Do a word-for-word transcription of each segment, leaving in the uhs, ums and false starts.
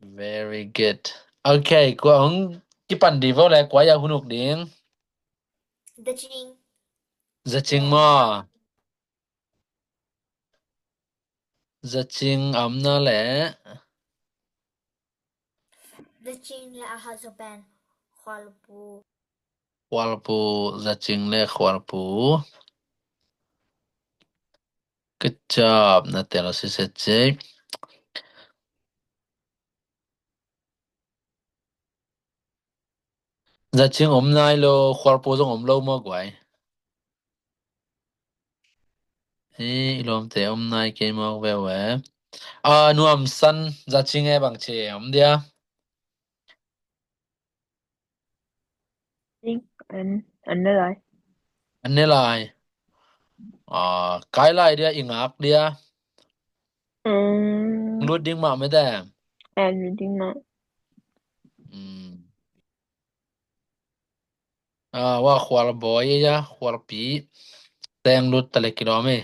Very good. Okay, kua hong kipan di vo le kua ya hun uk ding? Zacing. Zacing maw? Zacing a omna le? Zacing le a hat zawh pen Khualpu. Khualpu, Zacing le Khualpu. Good job, na tel a siset cei. Zacing om nai lo, Khualpu zong om lo maw guai? Hi, i lawmte om nai kei maw veve. A, Nuam San, Zacing e bang ci om dia? An, an ne lai. An ne lai. A, kai lai dia, i ngak dia. Mm. Lut ding mah mete. An lut ding mah. Mm. A, wa Khualbawi e ya, Khualpi. Teng lut ta le kilawm e.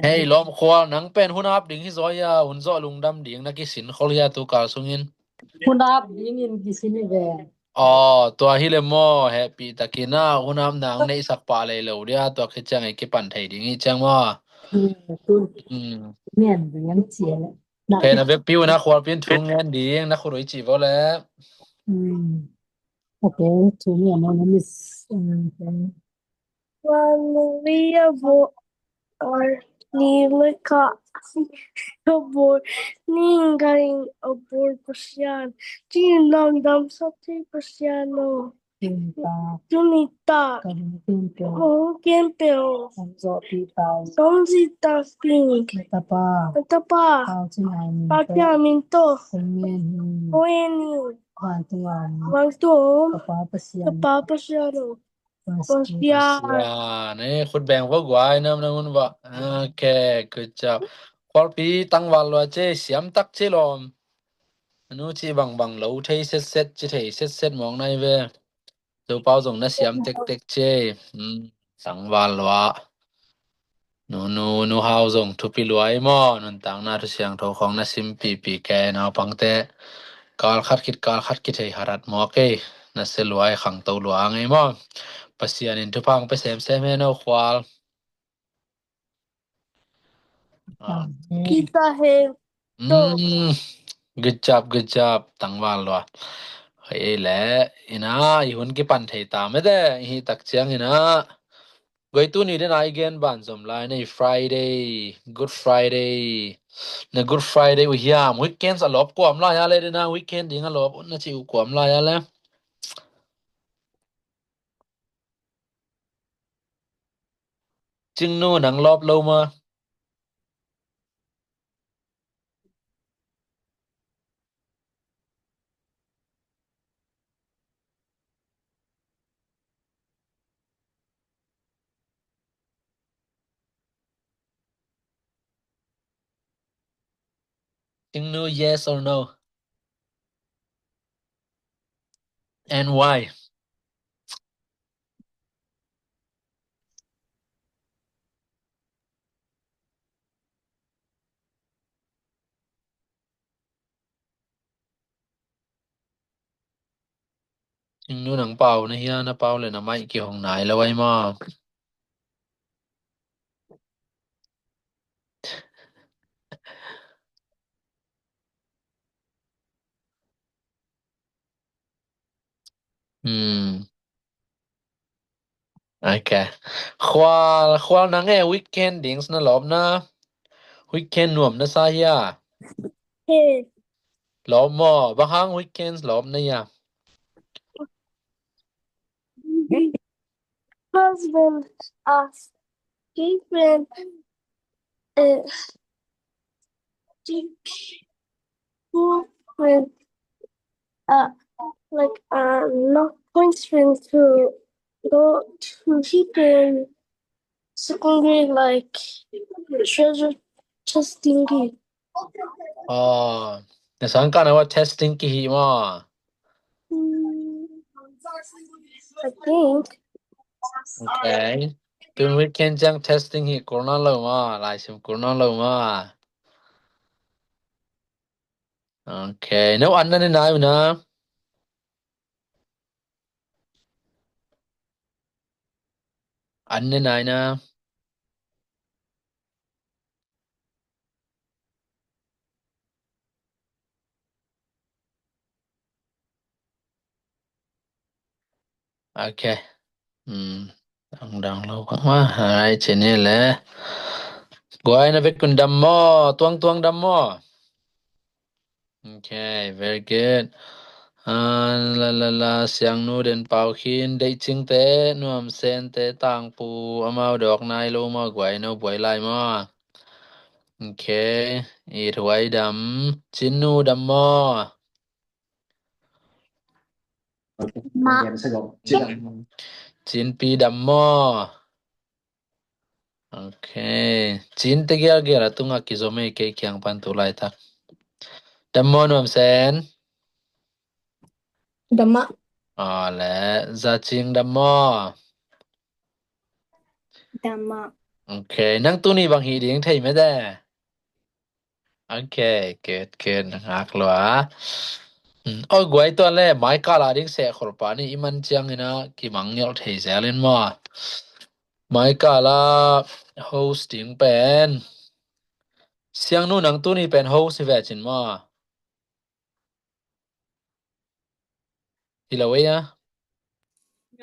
Hei, lawm Khual, nang pen hun ap ding hi zaw ya, hun zawh lungdam ding na kisin khol ya tu kal sungin. Hun ap dingin kisin hi ve. Aw, tua hi le maw, hehpih takin a, hun ap nang neihsak pah lei lo dia, tua khit ciang ei kipan thei ding hi ciang maw. Hmm, tu. Hmm. Ngen ding ang cia le. Kei na vekpi un a Khualpi in thu ngen ding, na khut uh i cih vo le. Hmm. Okay, thu ngen maw, na miss. Hmm, okay. Hallelujah, bo-, ar, ni le ka, ka bo-, ni ngai a bor Pasian, ci nang dam sa te Pasian o. Tuni ta. Tuni ta. Ka hong ken pe o. Ka hong ken pe o. Hong zo pi ta o. Hong zi ta pi. Ka tapa. Ka tapa. Pau ci ngai min to. Pau ci ngai min to. Hong ngen hi. Hong ngen hi. Vantung a om. Vantung a om. Ka pa Pasian. Ka pa Pasian o. Pasian. Pasian. Eh, khut beng vo guai nam na ngun va. Okay, good job. Khualpi tangval lua ce, siam tak ce lawm. Nu ci bangbang lo thei setset, ci thei setset mawk nai ve. Zopau zong na siam tektek ce. Hmm, tangval lua. Nu, nu, nu Hau zong thupi lua i maw, nuntakna thu siangtho khawng na sim pipi ke naupangte. Kal khat khit, kal khat khit hei harat mawk ei, na sia lua i khangto lua ngei maw. Pasian in thupha hong pe semsem hen o Khual. Amen. Kita hen. Mm, good job, good job. Tangval lua. Hei le, ina, i hun kipan thei ta mete, i hi tak ciang ina. Goi tuni den a i gen ban zom lai nei Friday, Good Friday. Na Good Friday uh hiam, weekends a lawp kuam lai a le den a, weekend ding a lawp na ci uh kuam lai a le. Cingnu nang lawp lo ma. Cingnu, yes or no? And why? Cingnu nang pau na hia, na pau le na maih kihong nai lo ai maw. Hmm. Okay. Khual, Khual nang e weekend dings na lawp na. Weekend nuam na sa hia. He. Lawp maw, bang hang weekends lawp na hia. Husband asked, different, uh, different, uh, like, uh, not points friend to go to different secondary, like, treasure testing. Oh, na sang ka na wa testing kihi maw. Hmm, I think. Okay. Tun weekend ciang testing hi kul nawn lo maw, laisim kul nawn lo maw. Okay, no an na ne nai uh na. An ne nai na. Okay. Hmm. Dang dang lo kang ma. Hai, cini le. Guai na vekun dam maw, tuang tuang dam maw. Okay, very good. Ah, la la la, Siangnu Den Pau Khin, Deihcingte, Nuam Sente, Tangpu, amau dawk nai lo maw, guai no buai lai maw. Okay, it huai dam, Cinnu dam maw. Ma. Cinpi dam maw. Okay. Cinte gialgial a tungah kizom ei kei kiang pan tu laitak. Dam maw Nuam Sen? Dam ah. Aw le, Za Cing dam maw? Dam ah. Okay, nang tuni bang hih ding thei mete? Okay, good, good, na ngak lua. Hmm, aw guai tua le, mai kal a ding seh khol pa ni i man ciang ina kimang ngial thei zel in maw. Mai kal a host ding pen. Siangnu nang tuni pen host hi ve cin maw. Hi lo ei a.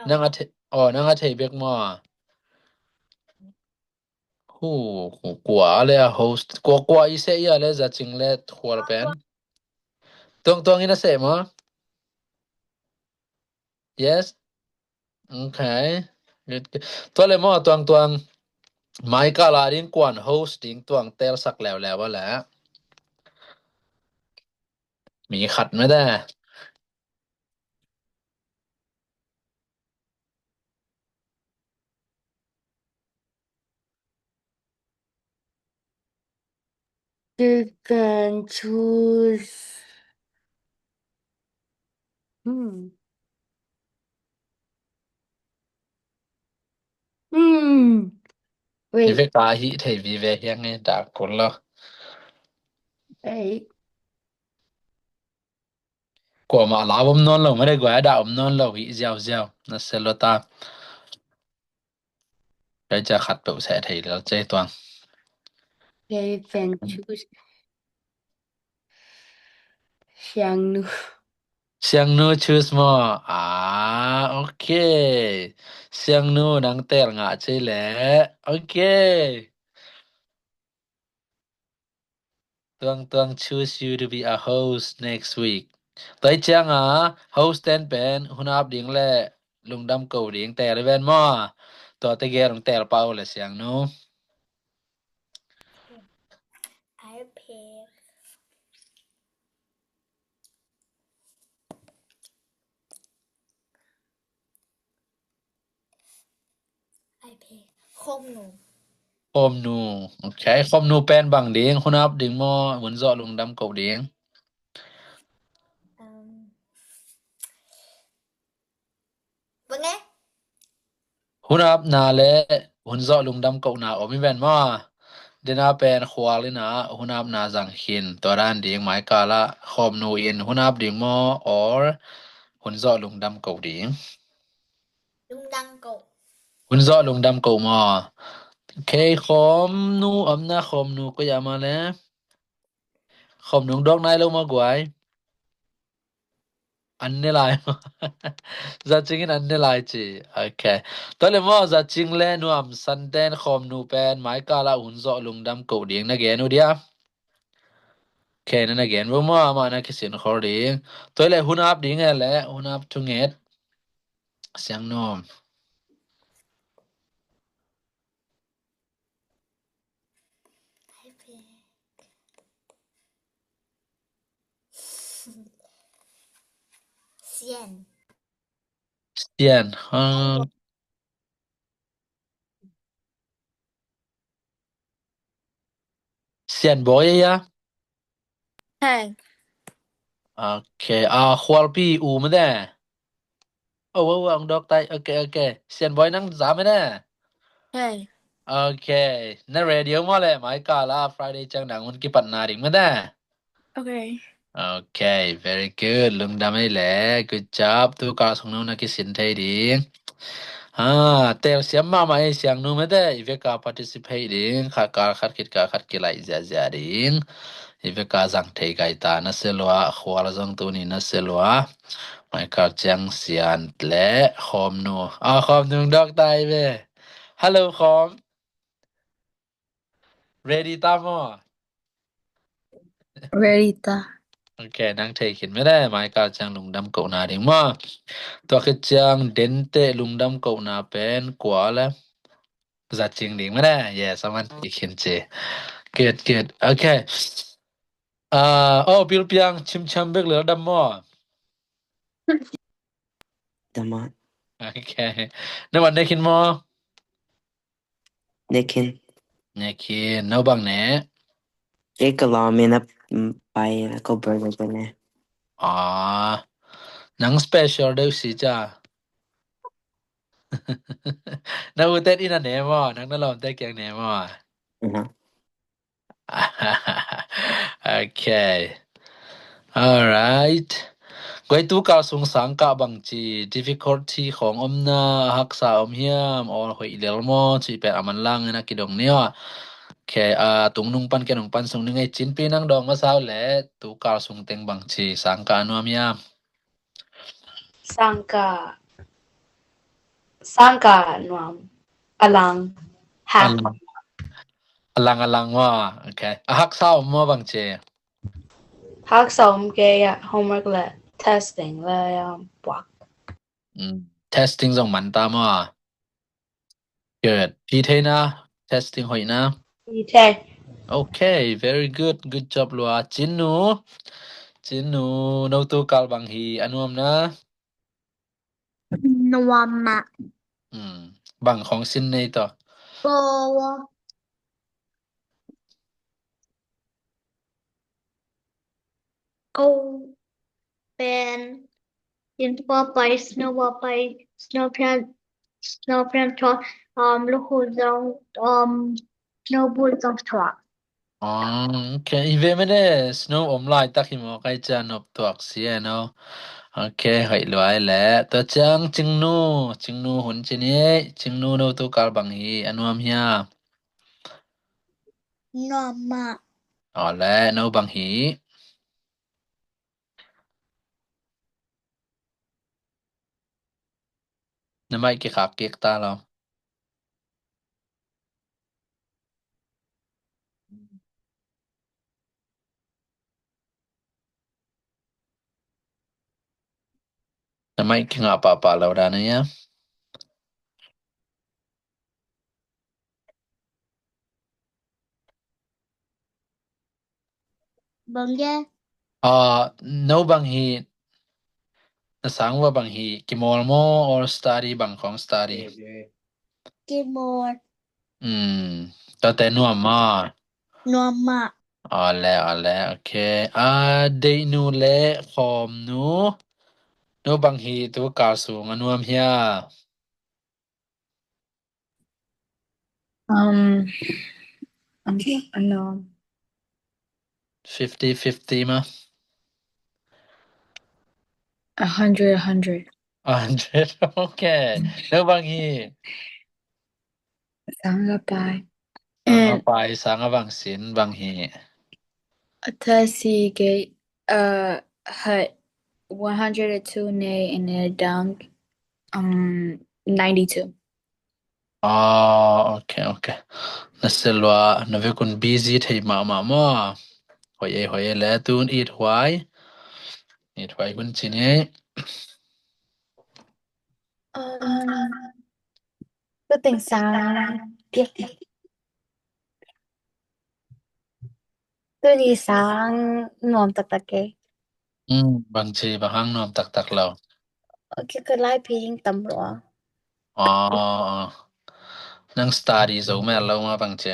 Nang a thei, aw, nang a thei bek maw. Hu, hu, kua le a host. Kua, kua i seh i a le Za Cing le Khual pen. Tuang tuang in a seh maw? Yes. Okay. Good, good. Tua le maw tuang tuang. Mai kal a ding kuan host ding tuang telsak leuleu a le. Mi khat mete. You can choose. Hmm. Hmm. Wait. Hi ve ka hi thei vive hiang e da kul lo. Ei. Kuamah la om nawn lo, mare guai a dah om nawn lo, hih ziauziau, na se lo ta. Kei cia khat peuh seh thei lo, cei tuang. Kei pen choose. Siangnu. Siangnu choose maw? Ah, okay. Siangnu nang tel ngah cei le. Okay. Tuang tuang choose you to be a host next week. Tua i ciang a host ten pen hun ap ding le lungdam ko ding tel i ven maw. Tua te gel lungtel pau le Siangnu. Ai pek. Ai pek. Khomnu. Khomnu. Okay, khomnu pen bang ding, hun ap ding maw, hun zawh lungdam ko ding. Um, bang e? Hun apna le hun zawh lungdam kohna om i ven maw. Dena pen Khual ina hun apna zang khin, tua dan ding mai kal ah khomnu in hun ap ding maw or hun zawh lungdam ko ding. Lungdam ko. Hun zawh lungdam ko maw. Kei khomnu omna khomnu ko ya ma le. Khomnu dawk nai lo maw guai. An ne lai. Za Cing in an ne lai ci. Okay. Tua le maw Za Cing le Nuam San ten khomnu pen mai kal ah hun zawh lungdam ko ding na gen uh dia. Okay, na na gen uh maw, amah na kisin khol ding. Tua le hun ap ding e le, hun ap thunget. Siangnu. Sian. Sian. Ah. Sian Bawi a? Hei. Okay. Ah, Khualpi u mete. Oh, oh, ang dawk tai. Okay, okay. Sian Bawi nang za mete. Hei. Okay. Na radio maw le mai kal ah Friday ciang nang hun kipatna ding mete. Okay. Okay, very good. Lungdam ei le. Good job. Tu kal sung no na kisin thei ding. Ha, telsiam mahmah ei Siangnu mate. I veka participate ding. Khat kal khat khit kal khat kilaih ziahziah ding. I veka zang thei kai ta na se lua. Khual zong tuni na se lua. Michael Ciang Sian le Khawm Nu. Ah, Khawm Nu dawk ta ei ve. Hello, Khawm. Ready ta maw? Ready ta. Okay, nang thei khin mene, Michael Ciang lungdam kohna ding maw. Tua khit ciang dente lungdam kohna pen kua le. Za cing ding mene. Yes, aman i khin ci. Good, good. Okay. Ah, oh, Bilpiang chimcham bek le dam maw. Dam ah. Okay. Na wan ne khin maw. Ne khin. Ne khin. No bang ne. Kei ka lawm in a, mm, pai a ko burger ka ne. Ah. Nang special deuh si ca. Na ute in a ne maw. Nang na lawmte kiang ne maw. Mhm. Okay. Alright. Guai, tu kal sung sangkah bangci difficulty khong omna, haksa om hiam, aw hoih lel maw, cih pen a manlang in a kidong ni aw. Okay, a, tung nung pan ke nung pan sung ni ngei, Cinpi nang dawng masa uh le, tu kal sung teng bangci sangkah a nuam hiam. Sangkah, sangkah nuam, a lang, hak. A lang, a lang, a lang maw. Okay. A haksa om maw bangci. Haksa om kei a, homework le testing le, um, puak. Mm, testing zong man ta maw. Good. Pi thei na, testing hoih na. Pi thei. Okay, very good. Good job lua. Cinnu. Cinnu, no tu kal bang hi a nuam na. Nuam mah. Hmm. Bang khong sin nei tawh. Ko. Ko. Pen. Yin tua pai, snow pai, snow pian, snow pian tua, um, luhu zong, um, snow boot zong tua. Ah, okay. Hi ve mene, snow om laitak hi maw, kai cia nop tuak si e no. Okay, hoih luai le. Tua ciang Cingnu, Cingnu hun ci ni, Cingnu no tu kal bang hi, a nuam hia. Nuam mah. Aw le, no bang hi. Na mic kikhak kik ta lo. Na mic kingah pahpah lo dan a ia. Bang ge? Ah, no bang hi, na sang va bang hi, kimawl maw, or study bang khong study? Kimawl. Hmm, tate nuam mah. Nuam mah. Awle, awle, okay. Ah, Deihnu le Khawmnu. No bang hi tu kal sung a nuam hia. Um, um, ano. Fifty fifty mah. A hundred, a hundred. A hundred, okay. No bang hi. Sang a pai. Sang a pai, sang a bang sin, bang hi. A thirty K, uh, height one hundred two nei and a dunk, um, ninety-two. Ah, okay, okay. Na selua, na vekun busy thei mahmah maw. Hoi ei, hoi ei le tun it huai. It huai hun ci ni. Um, tu teng sang. Tuni sang nuam taktak ke. Hmm, bang ci, bang hang nuam taktak lo. Okay, ka lai phi ding tam lo. Ah, nang study zo mel lo ma bang ci.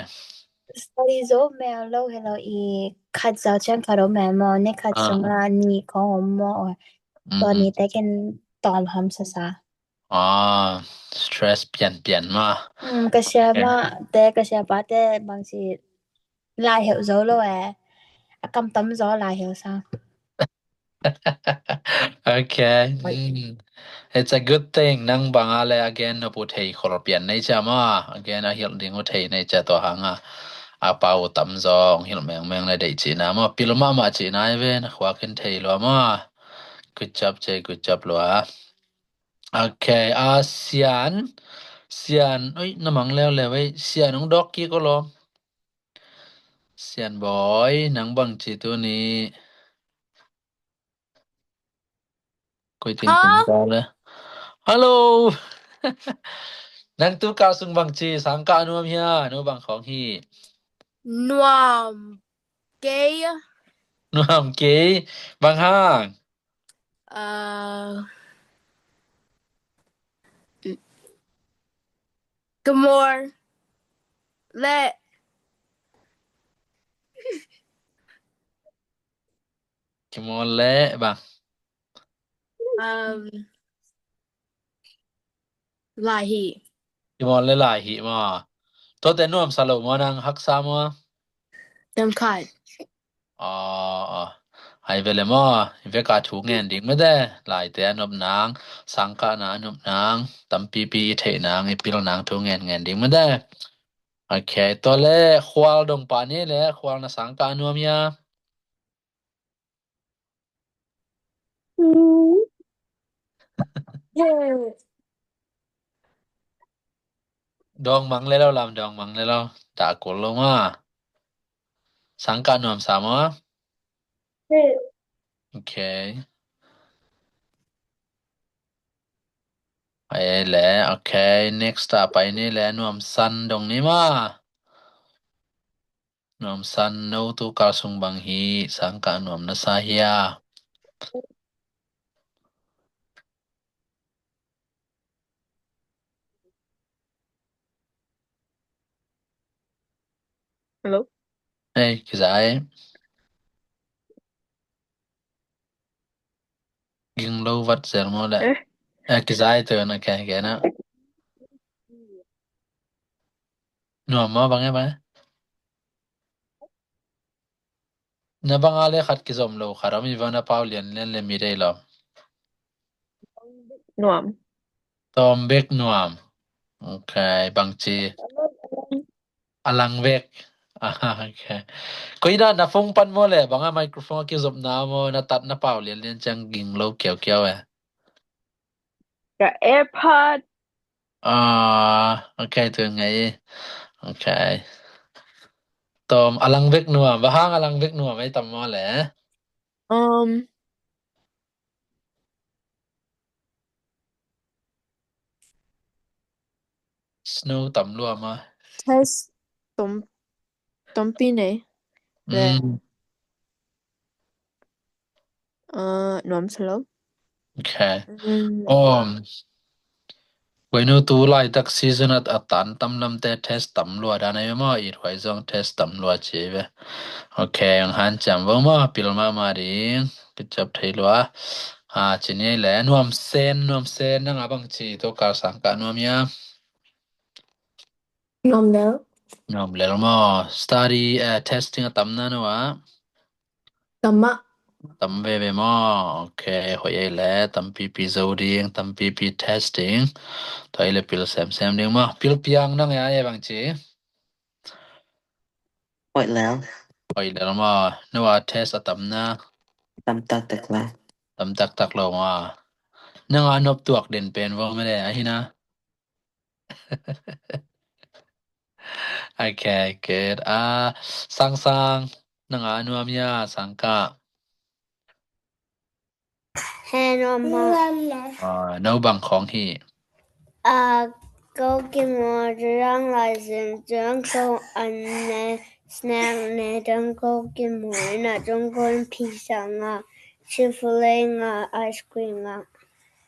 Study zo mel lo hi lo i khat zau ciang khat om mel maw, ne khat sung la ni khong om maw. Tua ni te ken tawm ham sasa. Ah, stress pianpian ma. Hmm, ka sia ma te, ka sia pa te bang ci lai heuh zo lo e. A kam tam zo lai heuh sa. Okay. Mm. It's a good thing. Nang banga le again nop uh thei khol pian nei cia maw. Again a hilh ding uh thei nei cia tua hanga. A pau uh tam zong hilh mengmeng le deih cihna maw. Pil mahmah cihna i ve na khuakin thei lua maw. Good job, Jay. Good job lua. Okay. A Sian. Sian. Oi, na mang leuleu ei. Sian hong dawk kik o lo. Sian Bawi, nang bang ci tuni. Koi ting tung ta le. Hello. Nang tu kal sung bang ci, sangkah nuam hia, no bang khong hi. Nuam kei. Nuam kei. Bang hang. Uh, Kamor le. Kamor le bang. Um, Lai hi. Kamor le lai hi maw. Tuate nuam sa lo maw nang haksa maw. Tam khat. Aw, aw. Ai ve le maw, i veka thu ngen ding mede, laite a nop nang, sangkahna a nop nang, tampipi i theih nang, i pil nang thu ngen ngen ding mede. Okay, tua le khual dong pa ni le khual na sangkah a nuam hia. Dawng mang le lo lam, dawng mang le lo. Dah kul lo ma. Sangkah nuam sa maw? Okay. Ai le, okay. Next a pai ni le nuam san dong ni ma. Nuam san no tu kal sung bang hi, sangkah nuam na sa hia. Hello. Ei, kizai. Ging lo vat zel maw le. Eh? Eh, kizai tu na kei kei na. Nuam maw bang e bang e. Na banga le khat kizom lo khat om i va na pau lian lian le mi dei lo. Nuam. Tawm bek nuam. Okay, bang ci. A lang vek. Ah, okay. Koi na na phone pan maw le banga microphone a kizopna maw na tat na pau lian lian ciang ging lo kiau kiau e. Ka AirPod. Ah, okay, tu ngai. Okay. Tom, a lang vek nuam, va hang a lang vek nuam ei tam maw le. Um. Snow tam lua ma. Test tom, tompi nei. Le. Mm. Uh, nuam sa lo. Okay. Mm. Um, Kuainu tu laitak season at a tan tam lamte test tam lua dan ai ve maw, it huai zong test tam lua ci ai ve. Okay, ang han ciam vo maw, pil mahmah ding. Good job thei lua. Ah, ci ni le, nuam sen, nuam sen, nang a bang ci, tu kal sangkah nuam ia. Nuam lel. Nuam lel maw, study, eh, testing a tam na no a. Tam mah. Tam veve maw. Okay, hoih ei le, tampipi zo ding, tampipi test ding. Tua ei le pil semsem ding maw. Pil piang nang e a e bang ci. Hoih lel. Hoih lel maw. No a test a tam na. Tam taktak la. Tam taktak lo maw. Nang a nop tuak den pen vo mede, a hi na. Okay, good. Ah, Sang Sang, nang a nuam ia, sangkah. He nuam maw. Ah, no bang khong hi. Ah, ko kimu, tuang lai sin, tuang ko an ne, snack ne, tuang ko kimu, na tuang ko pizza nga, Chick-fil-A nga, ice cream nga.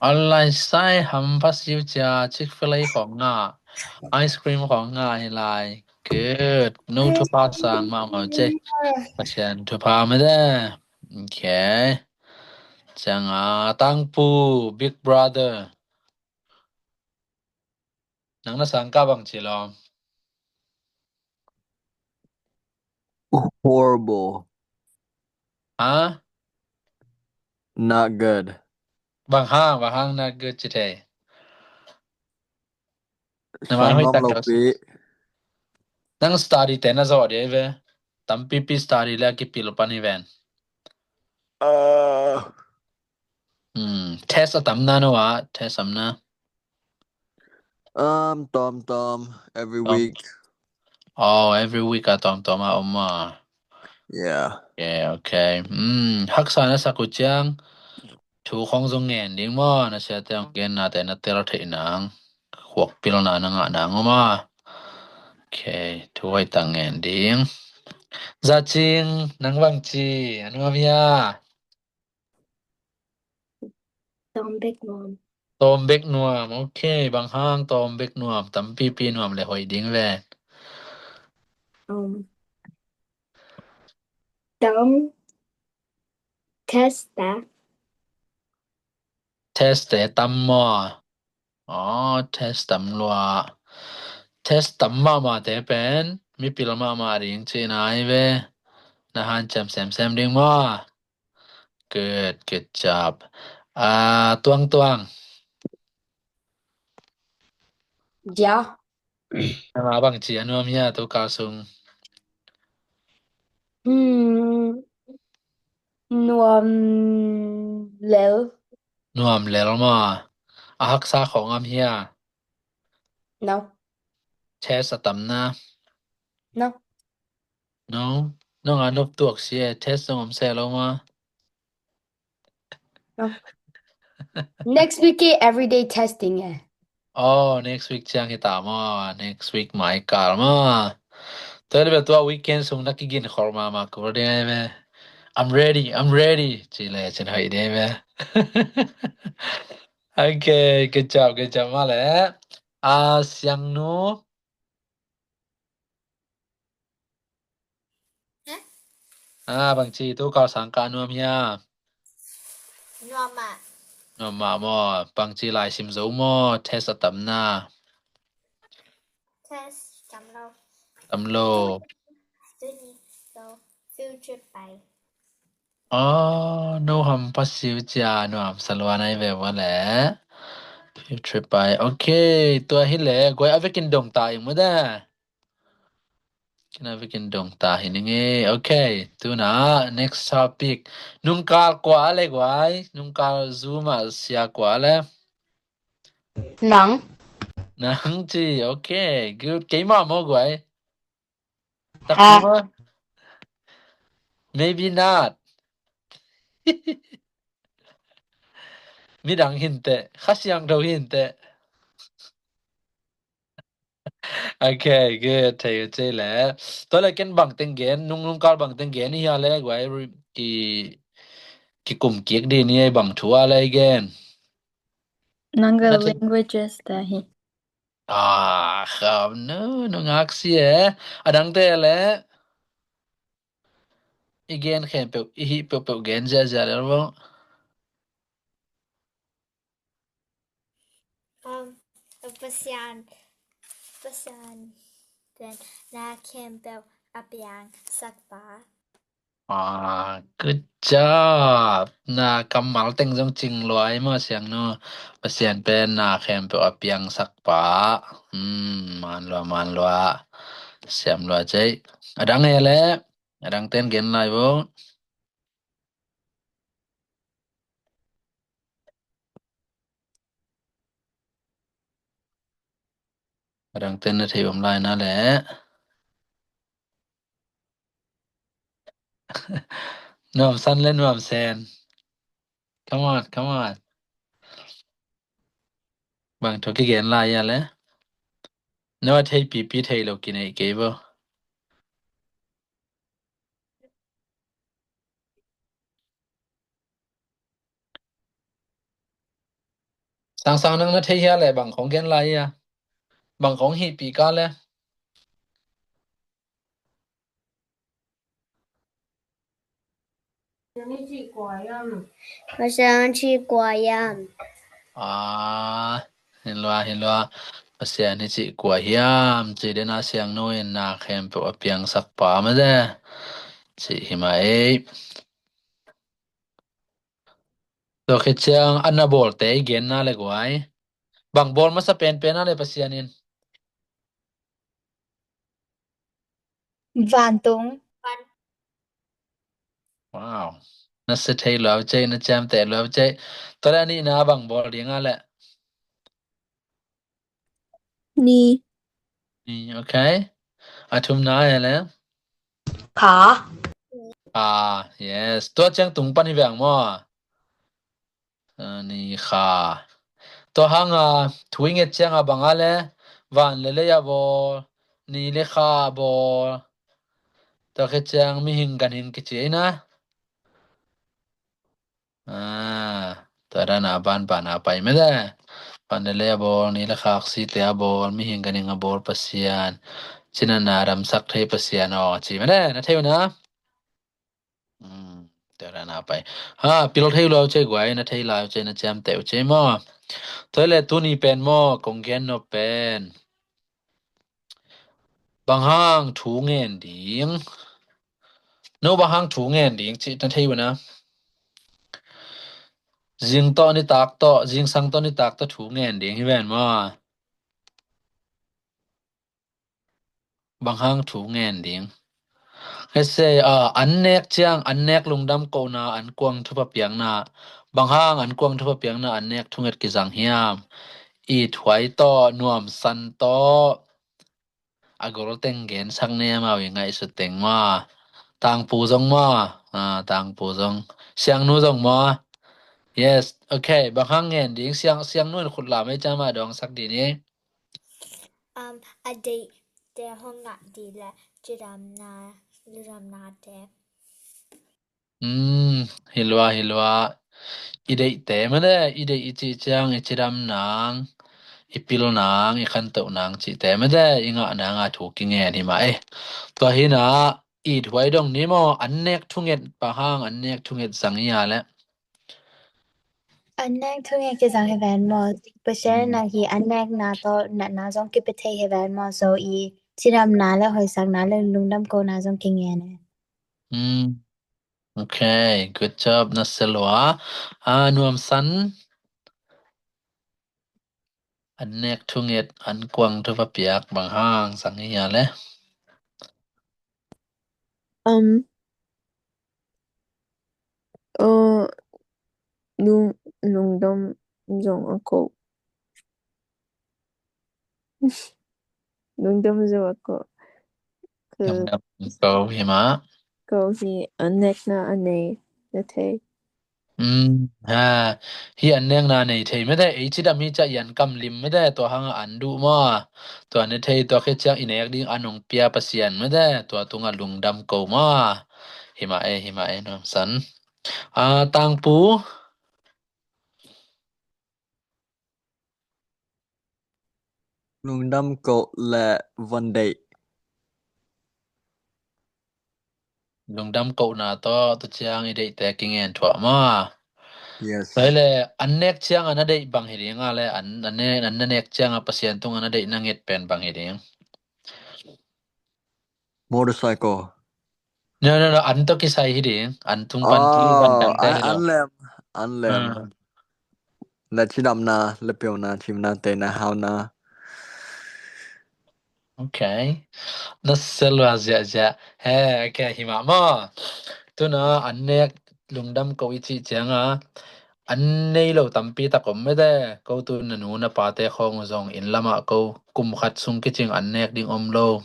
Alai sai ham pasiu cia, Chick-fil-A khong nga, ice cream khong nga hi lai. Good. No thupha sang mahmah ce. Pasian thupha mede. Okay. Ciang a Tangpu, Big Brother. Nang na sangkah bang ci lo. Horrible. Ha? Not good. Bang hang, bang hang not good ci thei. Na man hoih tak lo pi. Nang study te na zawh dia ve. Tampipi study le a kipil pan hi ven. Uh. Hmm, test a tam na no a, test a tam na. Um, tom tom every week. Oh, every week a tom tom a om a. Yeah. Yeah, okay. Hmm, haksa na sak uh ciang thu khong zong ngen ding maw, na siate hong gen nate na tel theih nang, khuak pilna na ngah nang om a. Okay, thu hoih tak ngen ding. Zacing, nang bang ci, a nuam hia? Tawm bek nuam. Tawm bek nuam. Okay, bang hang tawm bek nuam, tampipi nuam le hoih ding ve. Um, tawm test a. Test te tam maw? Oh, test tam lua. Test tam mahmah te pen mipil mahmah ding cihna hi ve. Na hanciam semsem ding maw? Good, good job. Ah, Tuang Tuang. Ja. Nang a bang ci a nuam hia tu kal sung? Hmm, nuam lel. Nuam lel maw? A haksa khong om hia? No. Test a tam na? No. No? Nong a nop tuak si e, test zong om se lo maw? No. Next week i everyday testing e. Oh, next week ciang hi ta maw? Next week mai kal maw? Tua le bel tua weekend sung na kigin khol mahmah kul ding e ve. I'm ready, I'm ready. Ci le cin hoih ding e ve. Okay, good job, good job maw le. Ah, Siangnu. Hah? Ah, bang ci tu kal sang ka nuam hia? Nuam mah. Nuam mah maw? Bang ci lai sim zo maw? Test a tam na? Test tam lo. Tam lo. Tuni zo field trip pai. Oh, no ham pasiu cia nuam sa lua nai ve ua le. Field trip pai. Okay, tua hi le guai a vekin dong ta ing mu de. Kina vekin dong ta hi ning e. Okay, tuna next topic. Nungkal kua le guai? Nungkal Zoom a sia kua le? Nang. Nang ci, okay, good. Keima maw guai? Tak ah. Maybe not. Midang hinte, Kha Siangtho hinte. Okay, good. Thei uh cei le. Tua le ken bang teng gen, nung nungkal bang teng gen hi a le guai ki, kikum kik di ni ei bang thu a le gen. Nang a languages ta hi. Ah, kham nu, nungak si e. A dangte le. I gen khempeuh, i hih peuhpeuh gen ziahziah lel vo. Um, Pasian, Pasian pen na khempeuh a piang sakpa. Ah, good job. Na kammal teng zong cing lua i maw Siangnu. Pasian pen na khempeuh a piang sakpa. Hmm, man lua, man lua. Siam lua cei. A dang e le. A dang ten gen lai vo. A dang ten na thei om lai na le. Nuam san le nuam sen. Come on, come on. Bang thu kigen lai a le. Na va thei pipi thei lo kinei kei vo. Sangsang nang na thei hia le bang khong gen lai a. Bang khong hih pi ka le. Pasian ci kua hiam? Ah, hi lua, hi lua. Pasian hi ci kua hiam? Ci den a Siangnu in na khempeuh a piang sakpa ma de. Ci hi ma ei. Tua khit ciang a na bawlte i genna le guai. Bang bawl masa penpen a le Pasian in? Vantung. Wow. Na sia thei luau cei, na ciamteh luau cei. Tua le a nihna bang bawl ding a le? Ni. Ni, okay. A thumna a le? Kha. Kha, yes. Tua ciang tung pan hi veng maw? A, ni kha. Tua hang a thu i nget ciang a bang a le? Van le lei a bawl, ni le kha a bawl. Tua khit ciang mihing ganhing kici ei na. A, tua dan a ban ban a pai mede. Van le lei a bawl, ni le kha aksite a bawl, mihing ganhing a bawl Pasian. Cinatna damsak thei Pasian aw ci mede. Na thei uh na? Hmm, tua dan a pai. Ha, pil thei luau cei guai, na thei lai uh cei, na ciamteh uh cei maw? Tua le tuni pen maw, kong gen nop pen. Bang hang thu ngen ding? No bang hang thu ngen ding cih na thei uh na? Zing tawh nitak tawh, zingsang tawh nitak tawh thu ngen ding hi ven maw? Bang hang thu ngen ding? Let's say, ah, an nek ciang, an nek lungdam kohna, an kuang thupha piakna. Bang hang an kuang thupha piakna, an nek thunget kizang hiam? Ithuai tawh, nuamsan tawh. A gol teng gensak ne amau i ngaihsut teng maw? Tangpu zong maw? Ah, tangpu zong. Siangnu zong maw? Yes, okay. Bang hang ngen ding, siang, siangnu in khut lam ei ciang mah dawngsak ding ni. Um, a deihte hong ngah dih le cidamna, cidamnate. Um, hi lua, hi lua. I deihte mede, i deih i cih ciang, i cidam nang, i pil nang, i khantoh nang cihte mede, i ngah nang a thu kingen hi mah e. Tua hi na, ithuai dong ni maw, an nek thunget bang hang, an nek thunget zang i a le. An nek thunget kizang hi ven maw? Pasian in a hi an nekna tawh natna zong kipia thei hi ven maw? So i cidamna le hoihsakna le lungdam kohna zong kingen e. Hmm. Okay, good job, na sia lua. Ah, nuamsan. An nek thunget, an kuang thupha piak bang hang zang i a le. Um, uh, lung, lungdam zong a ko. Lungdam zong a ko. Lungdam ko hi mah. Ko hi an nekna a nei na thei. Um, ha, hi an nekna nei thei mede, ei cidam hi ciah i an kam lim mede, tua hang a an duh maw? Tua ne thei, tua khit ciang i nek ding an hong pia Pasian mede, tua tungah lungdam ko maw? Hi mah e, hi mah e, nuamsan. Ah, tangpu. Lungdam koh le von deih. Lungdam kohna tawh tu ciang i deihte kingen thuah maw? Yes. Tua hi le an nek ciang a na deih bang hi ding a le an, an ne, an na nek ciang a Pasian tung a na deih na nget pen bang hi ding? Motorcycle. No, no, no, an tawh kisai hi ding. An tung pan ti van dangte hi lo. An lem, an lem. Hmm. Na cidamna, le piona, cimna, teina, hauna. Okay. Na sia lua ziahziah. He, okay, hi mah maw. Tuna an nek lungdam ko i cih cianga an nei lo tampi tak om mete. Ko tu na nu na pate khawng uh zong inn lamah ko kum khat sung kicing an nek ding om lo.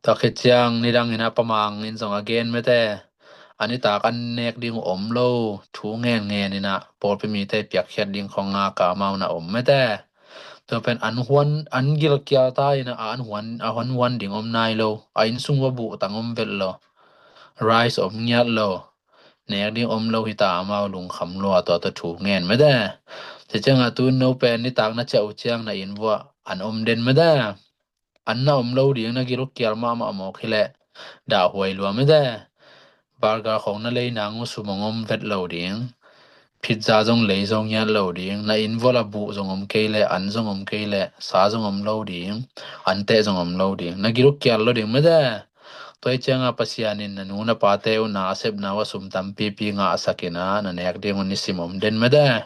Tua khit ciang nidang in a pamang in zong a gen mete. A nitak an nek ding uh om lo, thu ngen ngen in a pawlpi mite piakkhiat ding khong ngak a amau na om mete. Tua pen an huan, an gilkial ta in a an huan, a huan huan ding om nai lo. A inn sung uh a buhtang om vet lo. Rice om ngiat lo. Nek ding om lo hi ta amau lungkham lua tua tua thu ngen mete. Tua ciang a tu no pen nitak na ciah uh ciang na inn vuah an om den mete. An na om lo ding na gilkial mahmah mawk hileh dahhuai lua mete. Burger khong na lei nang uh sum hong om vet lo ding. Pizza zong lei zong ngiat lo ding. Na inn vual a buh zong om kei leh, an zong om kei leh, sa zong om lo ding. An teh zong om lo ding. Na gilkial lo ding mete. Tua hi cianga Pasian in na nu na pate uh na a sepna uh a sum tampipi ngahsak in a na nek ding uh nisim om den mede.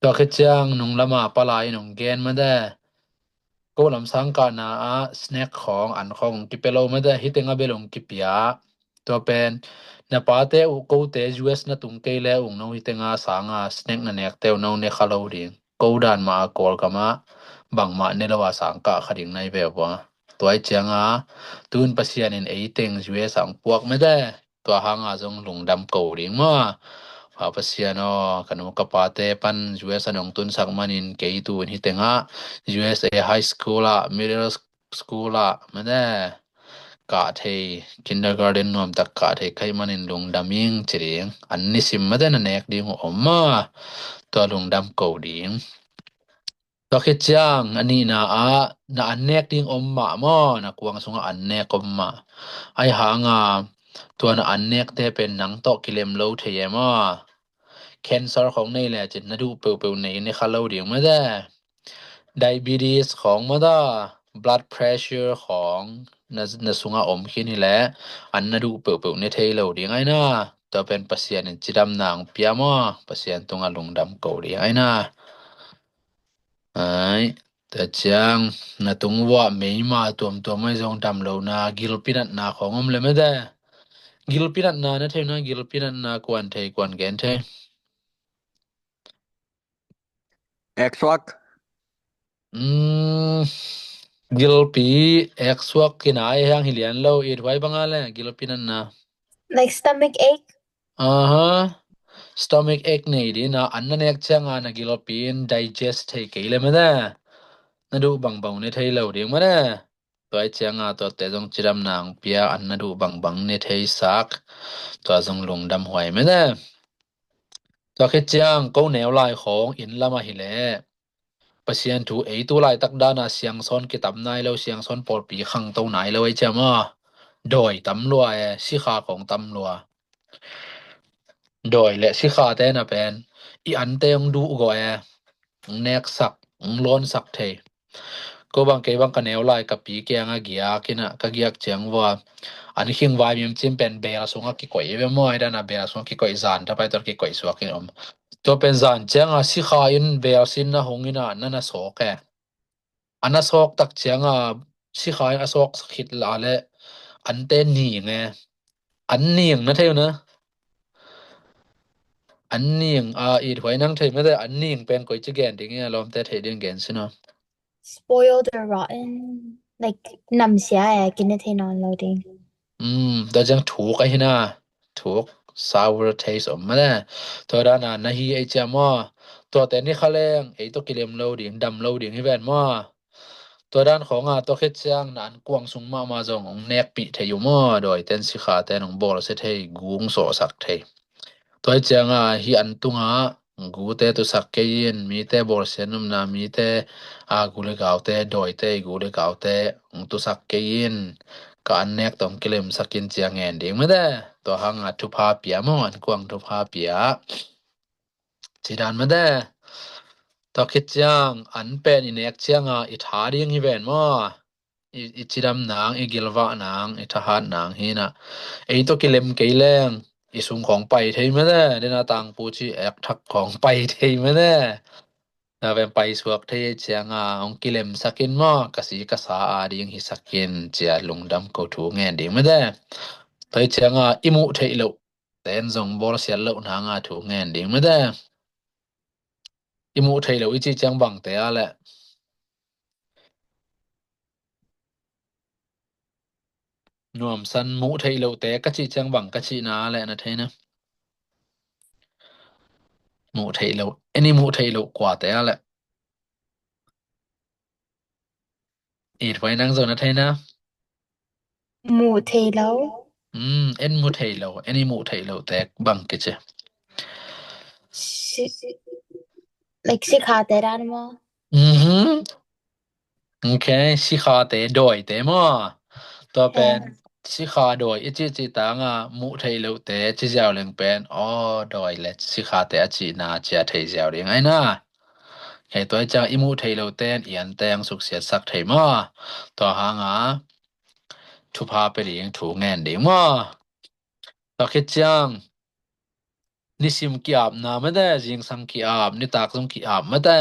Tua khit ciang nung lama palai in hong gen mede. Ko lam sangkahna ah snack khawng an khawng hong kipia lo mede, hih teng a bel hong kipia. Tua pen na pate uh kote U S na tung kei le ung no hih teng a sanga snack na nekte uh no ne kha lo ding. Ko dan mah a Kawlgam ah bangmah ne lo a sangkah kha ding nai ve ua. Tua hi cianga tun Pasian in ei teng U S a hong puak mede. Tua hanga zong lungdam ko ding maw. Pa Pasian aw, ka nu ka pate pan U S a nong tunsak manin kei tun hih tengah U S A high school ah, middle school ah mede kah thei, kindergarten nuamtak kah thei ka hih manin lungdam ing ci ding. An nisim mede na nek ding uh om maw. Tua lungdam ko ding. Tua khit ciang a nihna ah na an nek ding om mah maw, na kuang sungah an nek om mah. Ahi hanga tua na an nekte pen nang tawh kilem lo thei e maw. Cancer khawng nei lecin na duh peuhpeuh nei ne kha lo ding mede. Diabetes khawng mada, blood pressure khawng na, na sungah om khin hileh an na duh peuhpeuh ne thei lo ding aina. Tua pen Pasian in cidamna hong pia maw, Pasian tungah lungdam ko ding aina. Ai, tua ciang na tung uah meima tuamtuam ahi zong dam lohna gilpi natna khawng om le mede. Gilpi natna na thei na, gilpi natna kuan thei, kuan gen thei. Eksuak. Mm, gilpi eksuak kinai hang hi lian lo, it huai banga le gilpi natna. Like stomach ache? Aha. Stomach ache nei dina, an na nek cianga na gilpi in digest thei kei le mede. Na duh bangbang ne thei lo ding mede. Tua hi cianga tuate zong cidamna hong pia, an na duh bangbang ne thei sak. Tua zong lungdam huai mede. Tua khit ciang ko neu lai khawng inn lam ahileh Pasian thu ei tu laitak dana siangsawn kitam nai lo, siangsawn pawlpi khangto nai lo ei ciam aw. Dawi tam lua e, sikha khawng tam lua. Dawi le sikhate na pen i ante hong duh gawh e, hong neksak, hong lawnsak thei. Ko bang kei bang ka neu lai ka pi kianga giak ina ka giak ciang vua an khing vai mim cim pen bel sunga kikoih ve maw, ai dana bel sunga kikoih zan tapai tor kikoih suak in om. Tua pen zan cianga sikha in bel sin na hong ina na na sawk e. An a sawk tak cianga sikha in a sawk sak khit la le ante ning e. An ning na thei uh na. An ning a it huai nang thei mede, an ning pen koi ci gen ding ia lawmte thei ding gen sina. Spoiled or rotten. Like namsia e, kine thei nawn lo ding. Mm, tua ciang thuk ahi na. Thuk sour taste om mede. Tua dana na hi ei ciam aw. Tuate ni kha leng ei tawh kilem lo ding, dam lo ding hi ven maw. Tua dan khawnga tua khit ciang na an kuang sung mahmah zong hong nekpih thei uh maw. Dawi ten sikha ten hong bawlsia thei, gung sawhsak thei. Tua hi cianga hi an tunga gute tusak kei in, mite bawlsia nopna, mite a gu le gaute, dawite i gu le gaute hong tusak kei in, ka an nek tawh hong kilemsak in cia ngen ding mede. Tua hanga thupha pia maw, an kuang thupha pia. Cidan mede. Tua khit ciang an pen i nek cianga i tha ding hi ven maw. I, i cidam nang, i gilvah nang, i thahat nang hi na. Ei tawh kilem kei leng i sung khawng pai thei mede. Dena tangpu ci ek thak khawng pai thei mede. Na pen pai suak thei cianga hong kilemsak in maw, ka si ka sa a ding hisak in cia lungdam ko thu ngen ding mede. Tua hi cianga i muh theih loh ten zong bawlsiat loh nanga thu ngen ding mede. I muh theih loh i cih ciang bangte a leh nuamsan muh theih lohte ka cih ciang bang ka cihna a leh na thei na. Muh theih loh, en i muh theih loh kuate a leh. It vai nang zong na thei na. Muh theih loh. Mm, en muh theih loh, en i muh theih lohte bang kici. Si, like sikhate dan maw? Mhm. Ok, sikhate, dawite maw. Tua pen sikha dawi i cih cih tanga muh theih lohte ci ziau leng pen aw dawi le sikhate a cihna cia thei ziau ding aina. Hei tua hi ciang i muh theih lohte in i ante hong suksiatsak thei maw. Tua hanga thupha pia ding, thu ngen ding maw. Tua khit ciang nisim ki-apna mate, zingsang ki-ap, nitak zong ki-ap mate.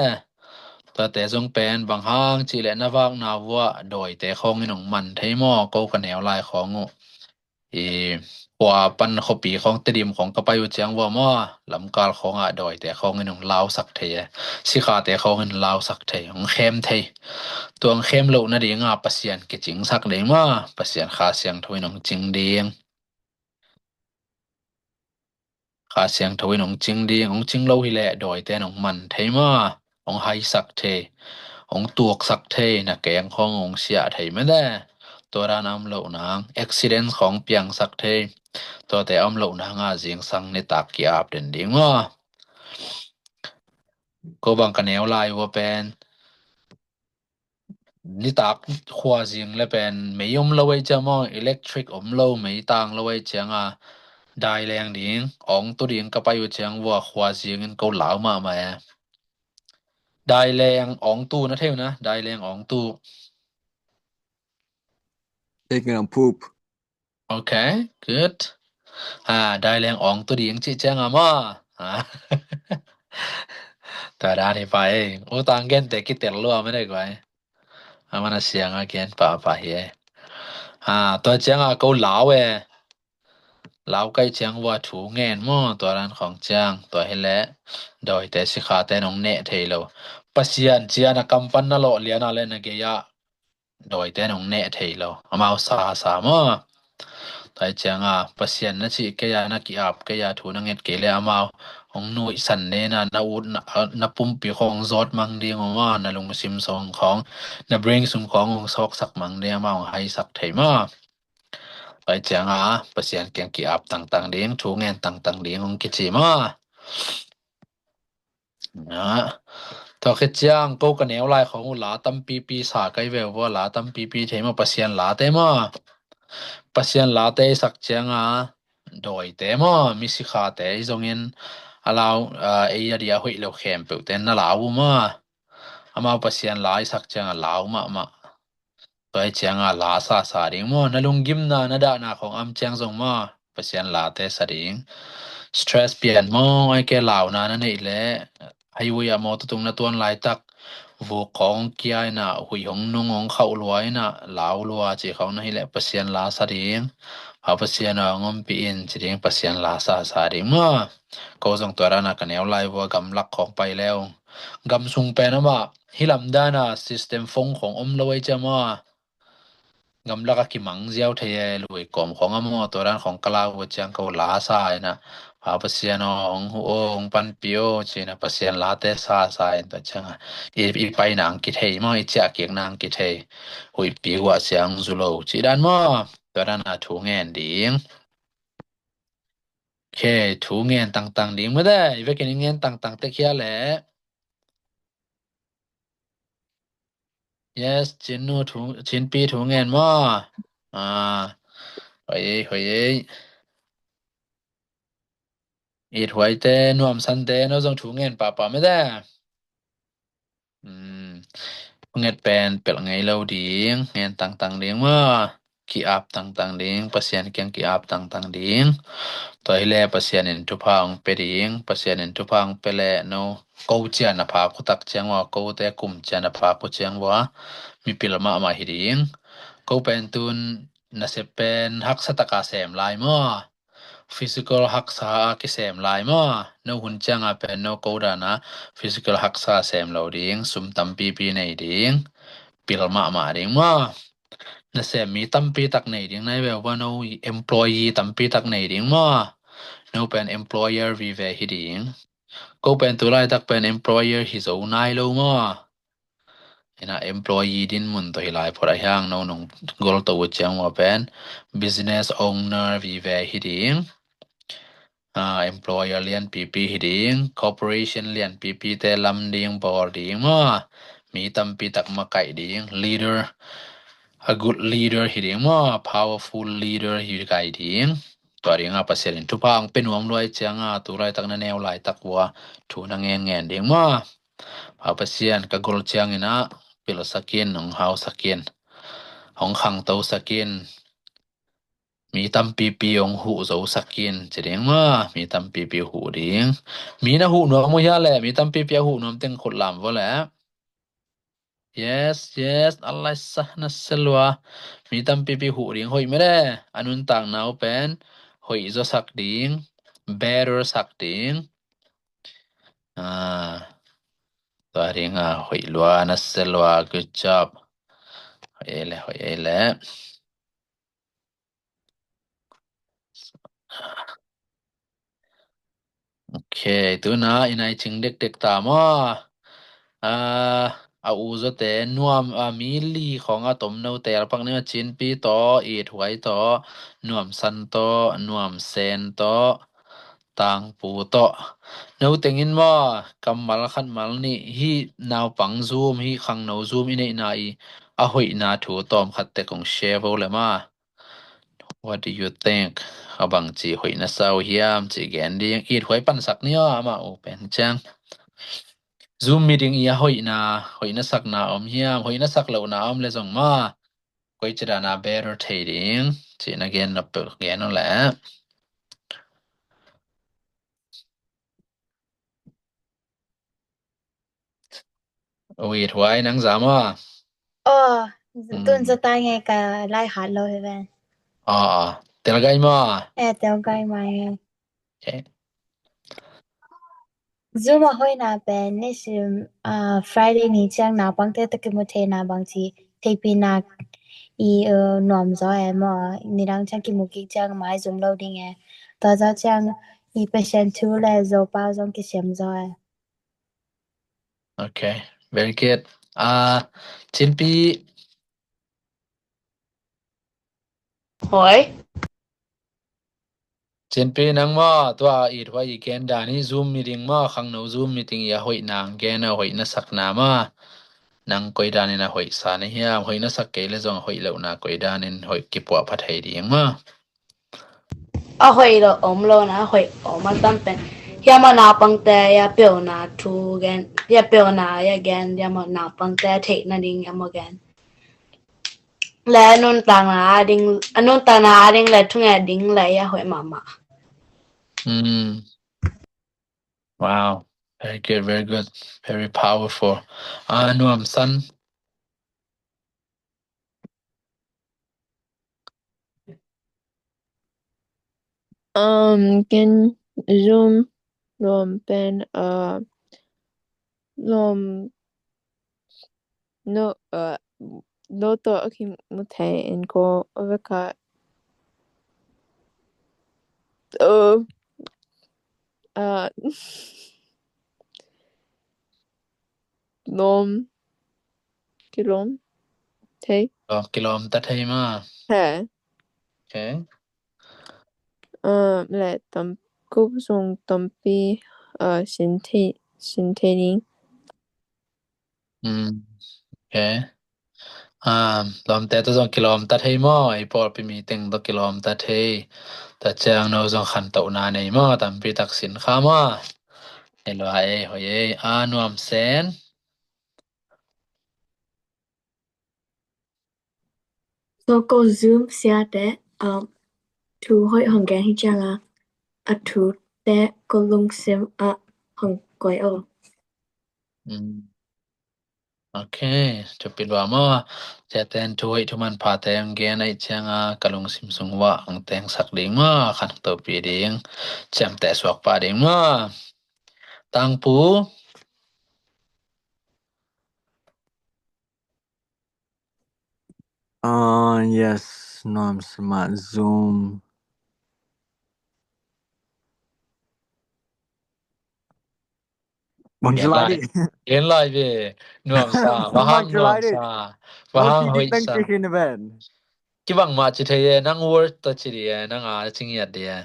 Tuate zong pen bang hang cih leh na vakna uah dawite khawng in hong man thei maw, ko ka neu lai khawng uh. I khua pan khuapi khawng, Tedim khawng ka pai uh ciang uah maw, lamkal khawngah dawite khawng in hong lausak thei e. Sikhate khawng in lausak thei, hong khem thei. Tua hong khem loh nadinga Pasian kicingsak ding maw, Pasian Kha Siangtho in hong cing ding. Kha Siangtho in hong cing ding, hong cing lo hileh dawite in hong man thei maw, hong haisak thei, hong tuaksak thei, na keng khawng hong siah thei mate. Tua dan a om loh nang, accident khawng piangsak thei. Tuate a om loh nanga zingsang nitak ki-ap den ding maw. Ko bang ka neu lai uah pen nitak khua zing le pen mei om lo ei ciang maw, electric om lo, mei tang lo ei cianga dai leng ding, awngtu ding ka pai uh ciang uah khua zing in ko lau mahmah e. Dai leng awngtu na thei uh na, dai leng awngtu. Taking a poop. Okay, good. Ha, dai leng awngtu ding cih cianga maw. Ha. Tua dan hi pa ei. U Tang gente kitel lua mah dei guai. Amah na sianga gen pahpah hi ei. Ha, tua cianga ko lau e. Lau kaih ciang uah thu ngen maw, tua dan khawng ciang. Tua hileh dawite sikhate in hong neh thei lo. Pasian ciang a kam pan na lawh liana le na gei-ah dawite in hong neh thei lo. Amau sasa maw. Tua hi cianga Pasian na cih kei a, na ki-ap kei a, thu na nget kei le amau hong nuihsan nena, na ut na, na pumpi khawng hong zawt mang ding uh maw, na lungsim sung khawng, na brain sung khawng hong sawksak mang ding, amau hong haisak thei maw. Tua hi cianga Pasian kiang ki-ap tangtang ding, thu ngen tangtang ding hong kici maw. Na, tua khit ciang ko ka neu lai khawng uh la tampipi sa kai ve uh a, la tampipi thei maw, Pasian late maw. Pasian late i sak cianga dawite maw, misikhate i zongin a lau, ah, ei a dia hoih lo khempeuhte na lau uh maw. Amau Pasian la i sak cianga lau mahmah. Tua hi cianga la sasa ding maw, na lunggimna, na dahna khawng a om ciang zong maw, Pasian late sa ding. Stress pian maw, ai ke launa na neih leh, highway ah mawtaw tung na tuan laitak, vuk khawng kia inah, huih hong nung hong khauh lua inah, lau lua cih khawng na hileh Pasian la sa ding. Pa Pasian aw, hong ompih in ci ding, Pasian la sasa ding maw. Ko zong tua dana ka neu lai vua gamlak khawng pai leu. Gam sung pen amah hih lamdana system phone khawng om lo ei ciang maw. Gamlak a kimang ziau thei e, lui kawm khawng a maw, tua dan khawng ka lau uh ciang ko la sa inah, Pa Pasian aw, hong huh aw, hong panpih aw ci inah Pasian late sasa in tua cianga i, i paina hong kithei maw, i ciahkikna hong kithei. Huihpi guah siang zu lo cih dan maw. Tua dana thu ngen ding. Okay, thu ngen tangtang ding mah dei, i vekin i ngen tangtang tek hia leh. Yes, Cin nu thu, Cin pi thu ngen maw. Ah, hoih ei, hoih ei. It huaite, nuam sante, no zong thu ngen pahpah mah dei. Hmm. Nget pen pelh ngei lo ding, ngen tangtang ding maw. Ki-ap tangtang ding, Pasian kiang ki-ap tangtang ding. Tua hileh Pasian in thupha hong pia ding, Pasian in thupha hong pia leh no ko cian a phak uh tak ciang ua, kote kum cian a phak uh ciang ua, mipil mahmah hi ding. Ko pen tun nasep pen haksa taka sem lai maw. Physical haksa a kisem lai maw. No hun cianga pen no ko dana physical haksa sem lo ding, sum tampipi nei ding, pil mahmah ding maw. Nasem mi tampi tak nei ding, nai veu va no employee tampi tak nei ding maw. No pen employer vive hi ding. Ko pen tu laitak pen employer hi zo nai lo maw. Ina employee din mun tawh hi lai phot a hiang no nong gol to uh ciang ua pen business owner vive hi ding. Ah, employer lianpipi hi ding, corporation lianpipite lam ding bawl ding maw. Mi tampi tak makaih ding, leader, a good leader hi ding maw, powerful leader hi kai ding. Tua dinga Pasian in thupha ang pe nuam luai cianga tu laitak na neu laitak ua thu na ngen ngen ding maw. Pa Pasian ka gol ciangin ah pilsakin, hong hausakin, hong khangtosakin, Mi tampipi hong huh zo sak in ci ding maw. Mi tampipi huh ding. Mi na huh nuam uh hia leh, mi tampipi a huh nuam teng khut lam vua leh. Yes, yes, a lai sa na se lua. Mi tampipi huh ding hoih mede. A nuntakna uh pen hoih zaw sak ding, better sak ding. Ah, tua ding a hoih lua na se lua, good job. Hoih ei le, hoih ei le. Ok, tuna i nai cing dekdek ta maw. Ah, a u zawte nuam, ah, mi li khawng a tom note a pak ni a, Cinpi tawh, It Huai tawh, Nuam San tawh, Nuam Sen tawh, Tangpu tawh. No tengin maw, kammal khat mal nih, hih naupang zum, hih khangno zum i neihna i a hoihna thu tawm khat tek kong share vo le maw. What do you think? A bangci hoih na sa uh hiam ci gen ding. It Huai pansak ni aw, amah uh pen ciang. Zoom meeting i a hoihna, hoih na sakna om hiam, hoih na sak lohna om le zong maw. Koi ci dana better thei ding ci na gen na peuh gen uh le. Ui, It Huai nang za maw. Aw, tun za tai nge ka lai hat lo hi ven. Aw, tel gai maw. Eh, tel gai mai nge. Zoom a hoihna pen nisim, ah, Friday ni ciang naupangte tawh kimu theihna bangci theihpihna i, uh, nuam zaw e maw. Nidang ciang kimu kik ciang mai zum lo ding e. Tua zaw ciang i Pasian thu le Zo pau zong kisem zaw e. Ok, very good. Ah, Cinpi. Hoi. Cinpi nang maw, tua It Huai i gen dan hi, Zoom meeting maw, khangno Zoom meeting i a hoih nang gen a hoih na sakna maw. Nang koi danin a hoih sa na hiam, hoih na sak kei le zong a hoih lohna koi danin hoih kipuah pha thei ding maw. A hoih lo om lo na, a hoih om a tam pen. Hiam a naupangte, ya peuna thu gen, ya peuna, ya gen, ya maw naupangte theihna ding, ya maw gen. Le a nuntakna a ding, a nuntakna a ding le thunget ding le ya hoih mahmah. Mm. Wow. Very good, very good. Very powerful. Ah, Nuam San. Um, ken Zoom lawm pen, uh, lawm no, uh, no tawh a kimu thei in ko a veka, uh, uh, lawm, kilawm thei. Lawm, kilawm ta thei maw. He. Ok. Uh, le tam, kup zong tampi, uh, sin thei, sin thei ding. Mm, ok. Ah, lawmte tawh zong kilawm ta thei maw, ei pawlpi mi teng tawh kilawm ta thei. Tua ciang no zong khantohna nei maw, tampi tak sin kha maw. Ei lua ei, hoih ei, ah, Nuam Sen. So ko Zoom siate, um, thu hoih hong gen hi ciang a, a thute ko lungsim ah hong koih aw. Mm. Ok, thupi lua maw. Siate in thu hoih thu manphate hong gen ahih ciang a, ka lungsim sung uah hong tengsak ding maw, khantopi ding, ciamteh suak pah ding maw. Tangpu. Ah, yes, Nuam Smart Zoom. Bang ci lai dih. Gen lai ve. Nuam sa. Bang hang nuam sa. Bang hang hoih sa. Kibang mah ci thei e, nang word tawh ci dih e, nang a ci ngiat dih e.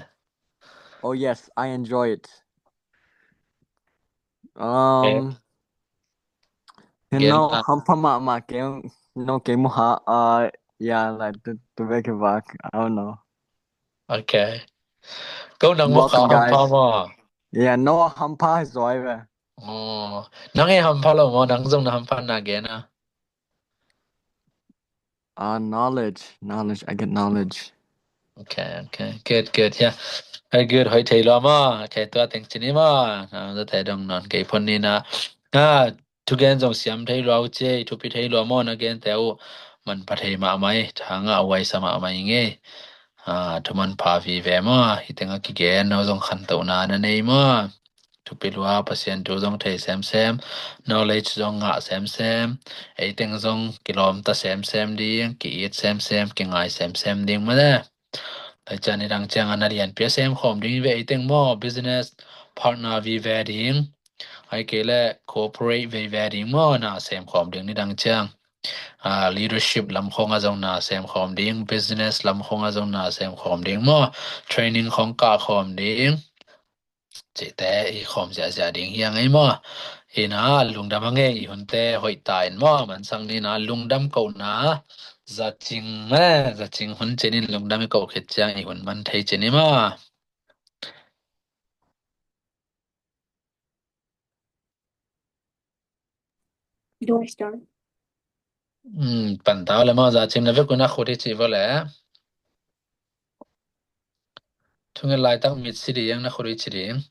Oh yes, I enjoy it. Um, you know, hampha mahmah kei, you know, kei mu ha, uh, yeah, like the, the back and back, I don't know. Okay. Ko nang mu kha hampha maw. Yeah, no hampha zoi ve. Oh, nang e hampha lo maw, nang zong na hampha na gen a. Ah, knowledge, knowledge, I get knowledge. Okay, okay. Good, good. Yeah. Very good. Hoih thei lua maw. Okay, tua teng ci ni maw. Na, za te dong non kei phon ni na. Ah, thugen zong siam thei lua uh ci, thupi thei lua maw na gen te uh. Manpha thei mahmah hi, thangah uaisa mahmah hi ngei. Ah, thu manpha vive maw. Hi teng a kigen no zong khantohna na nei maw. Thupi lua, Pasian thu zong thei semsem, knowledge zong ngah semsem, ei teng zong kilawmta semsem ding, ki-it semsem, kingai semsem ding maw le. Lai ciang nidang ciang a na lianpi a sem khawm ding ve, ei teng maw, business partner vive ding, ai kei le cooperate vive ding maw, na sem khawm ding nidang ciang. Ah, leadership lam khong a zong na sem khawm ding, business lam khong a zong na sem khawm ding maw, training khong kah khawm ding. Cihte i khawm ziahziah ding hi a ngei maw. Hi na lungdam a ngei i hunte hoih ta in maw, mansang ni na lungdam kohna. Zacing, eh, zacing hun cinin lungdam i koh khit ciang i hun man thei cin i maw. Do I start? Hmm, pan ta le maw, zacing na vekun a khut hi ci vo le. Thungen laitak mit si ding, na khut hi ci ding.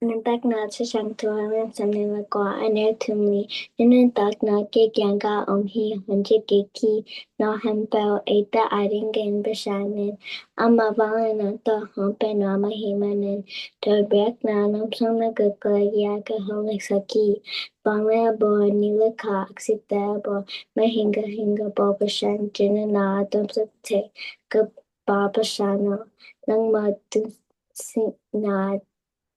Nuntakna Thusiangtho a lian sawm le kua, a neu thum li. Nuntakna kei kiangah om hi, hun ci kei ki, nawh hempeuh, eite ading ka in Pasian in. Amah vangliatna tawh hong pai nuam ahih manin, thubiakna lamsang na guk le giat ka hong lehsak hi. Vangliat a bawl, ni le kha, aksite a bawl, mihing gahing a bawl Pasian, cina na a tuamsak thei ka Pa Pasian aw, nangma tungsiahna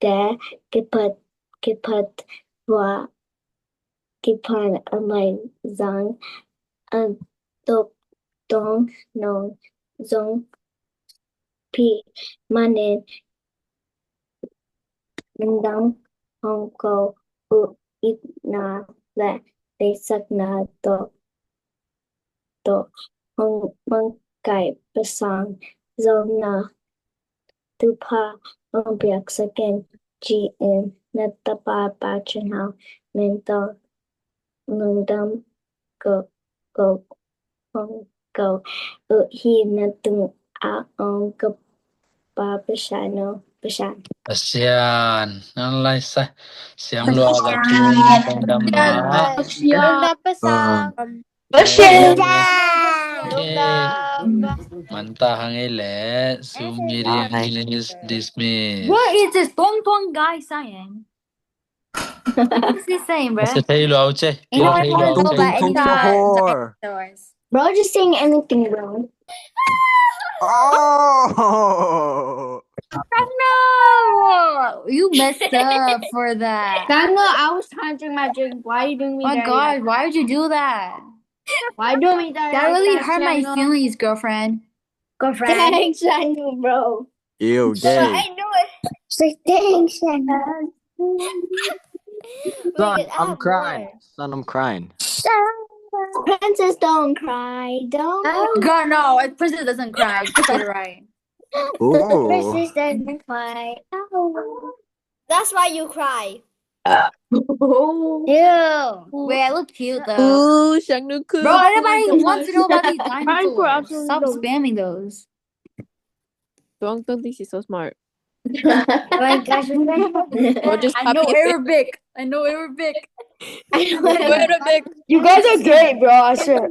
te kiphat, kiphat vua, kiphat a mai zang, a dok dong nong zong pi manin, lungdam hong ko uh, itna le deihsakna tawh, tawh hong mangkai pasang zong na thupha hong piaksak in, ci-in na tapa Pa Cin Hau min tawh lungdam ko, ko, hong ko uh hi. Na tungah om ka Pa Pasian aw, Pasian. Pasian, nang lai sa siam lua ka tung lungdam na. Lungdam Pasian. Pasian. Okay. Manta hang ei le, Zoom meeting is dismissed. What is this Tuang Tuang guy saying? What is he saying, bro? Masa thei lua uh ce. Anyone wanna go by any chance? Bro, just saying anything, bro. Oh! No! You messed up for that. Daniel, I was trying to drink my drink. Why are you doing me that? Oh my God, why would you do that? Why do me that? That really hurt my feelings, girlfriend. Girlfriend. Thanks, Daniel, bro. Ew, gay. I know it. Say thanks, Daniel. Son, I'm crying. Son, I'm crying. Princess, don't cry. Don't. God, no, a princess doesn't cry. You're right. Ooh. Princess doesn't cry. Oh. That's why you cry. Ew. Wait, I look cute though. Ooh, Shang Nu Ku. Bro, everybody wants to know about these dinosaurs. Stop spamming those. Don't, don't think she's so smart. Like, I should Or just I know copy it. Arabic. I know Arabic. I know Arabic. You guys are great, bro. I swear.